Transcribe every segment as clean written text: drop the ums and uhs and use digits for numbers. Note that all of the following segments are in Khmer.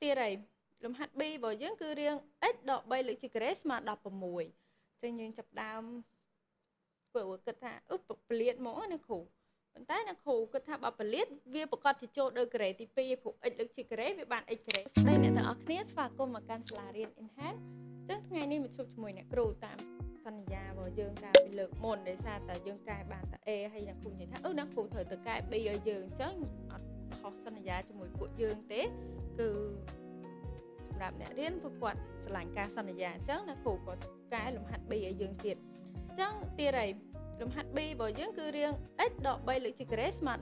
ទៀតហើយលំហាត់ B របស់យើងគឺរាង x ដក3លើកជាការ៉េស្មើ16ចឹងយើងចាប់ដើមគិតថាអឺពលាតមកណាគ្រូប៉ុន្តែអ្នកគ្រូគិតថាបើពលាតវាប្រកាសជាចូលដោយការ៉េទី2ព្រោះ x លើកជាការ៉េវាបាន x ការ៉េស្ដីអ្នកទាំងអស់គ្នាស្វាគមន៍មកកាន់សាលារៀន Enhance ចឹងថ្ងៃនេះមកជួបជាមួយអ្នកគ្រូតាមសន្យារបស់យើងកាលពីលើកមុនដោយសារតែយើងកែបានតែ A ហើយអ្នកគ្រូនិយាយថាអឺអ្នកគ្រូត្រូវទៅកែ B ឲ្យយើងអញ្ចឹងអត់ខុសសន្យាជាមួយពួកយើងទេគឺសម្រាប់អ្នករៀនពួកគាត់ស្រឡាញ់ការសន្យាអញ្ចឹងអ្នកគ្រូក៏កែលំហាត់ B ឲ្យយើងទៀតអញ្ចឹងទៀតហើយលំហាត់ B របស់យើងគឺរាង x ដក3លើកជាការ៉េស្មើ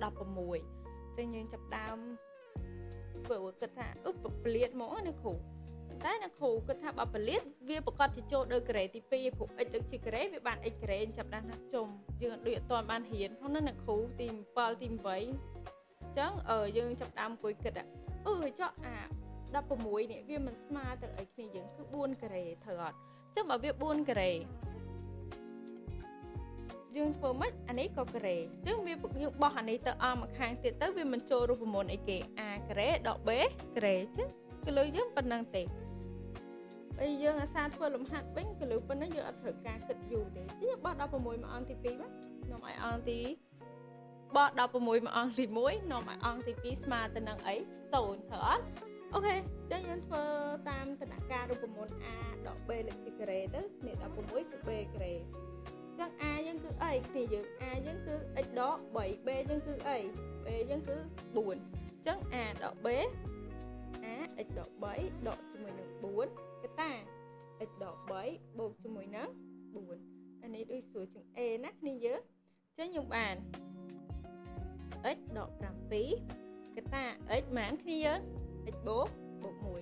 16ចឹងយើងចាប់ដើមធ្វើគិតថាអឺពលាតមកណាគ្រូប៉ុន្តែអ្នកគ្រូគិតថាបើពលាតវាប្រកាសជាចូលដោយការ៉េទី2ព្រោះ x លើកជាការ៉េវាបាន x ការ៉េចាប់ដើមថាជុំយើងដូចអត់ទាន់បានរៀនផងណាអ្នកគ្រូទី7ទី8អញ្ចឹងយើងចាប់ដើមអង្គុយគិតអឺចុះអា16នេះវាមិនស្មើទៅអីគ្នាយើងគឺ4ការ៉េត្រូវអត់អញ្ចឹងបើវា4ការ៉េយើងធ្វើម៉េចអានេះក៏ការ៉េអញ្ចឹងវាយើងបោះអានេះទៅអមខាងទៀតទៅវាមិនចូលរូបមន្តអីគេ a ការ៉េដក b ការ៉េអញ្ចឹងគឺលើយើងប៉ុណ្្នឹងទេហើយយើងអាសាធ្វើលំហាត់វិញគឺលើប៉ុណ្្នឹងយើងអត់ត្រូវការគិតយូរទេជាងបោះ16មកអង្គទី2បាទនាំឲ្យអង្គទីបោះ16មកអង្គទី1នាំឲ្យអង្គទី2ស្មើទៅនឹងអី0ត្រូវអត់អូខេចឹងយើងធ្វើតាមដំណាក់កាលរូបមន្ត a ដក b លើកជាការ៉េទៅនេះ16គឺ b ការ៉េចឹង a យើងគឺអីគ្នាយើង a យើងគឺ x ដក3 b យើងគឺអី b យើងគឺ4ចឹង a ដក b a x ដក3ដកជាមួយនឹង4កតា x ដក3បូកជាមួយនឹង4អានេះដូចស្រួលជាង a ណាគ្នាយើងចឹងយើងបាន x ដក7កតា x ហ្មងគ្នាយើង x បូកបូក1ស្មើ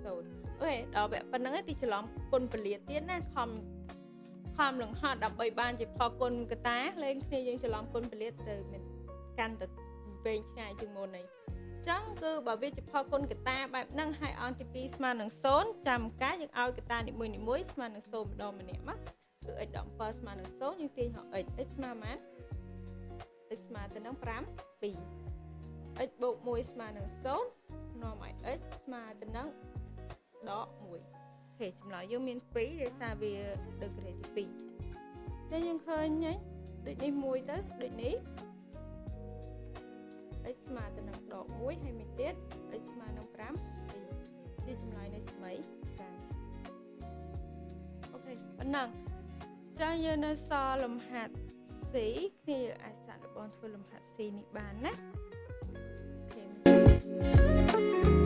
0អូខេដល់វគ្គប៉ុណ្្នឹងឯងទីច្រឡំគុណពលាទៀតណាខំខំលង្ហត់ដើម្បីបានជាផលគុណកតាលេងគ្នាយើងច្រឡំគុណពលាទៅមានកាន់តែវែងឆ្ងាយជាងមុននេះចឹងគឺបើវាជាផលគុណកតាបែបហ្នឹងហើយអង្គទី2ស្មើនឹង0ចាំកាយើងឲ្យកតានីមួយៗស្មើនឹង0ម្ដងម្នាក់មកគឺ x ដក7ស្មើនឹង0យើងទាញហក x x ស្មើប៉ុន្មាន x ស្មើទៅនឹង5 2 x បូក1ស្មើនឹង0នាំឲ្យ x ស្មើទៅនឹងដក1អូខេចម្លើយយើងមាន2ដោយសារវាដូចក្រេទី2ចឹងយើងឃើញហ្នឹងដូចនេះមួយទៅដូចនេះ x ស្មើទៅនឹងដក1ហើយមួយទៀត x ស្មើនឹង5 2ជាចម្លើយនៃសមីការអូខេប៉ុណ្ណឹងចាយើងនៅសល់លំហាត់ C គ្នាយើងអាចសាកល្បងធ្វើលំហាត់ C នេះបានណាអូខេ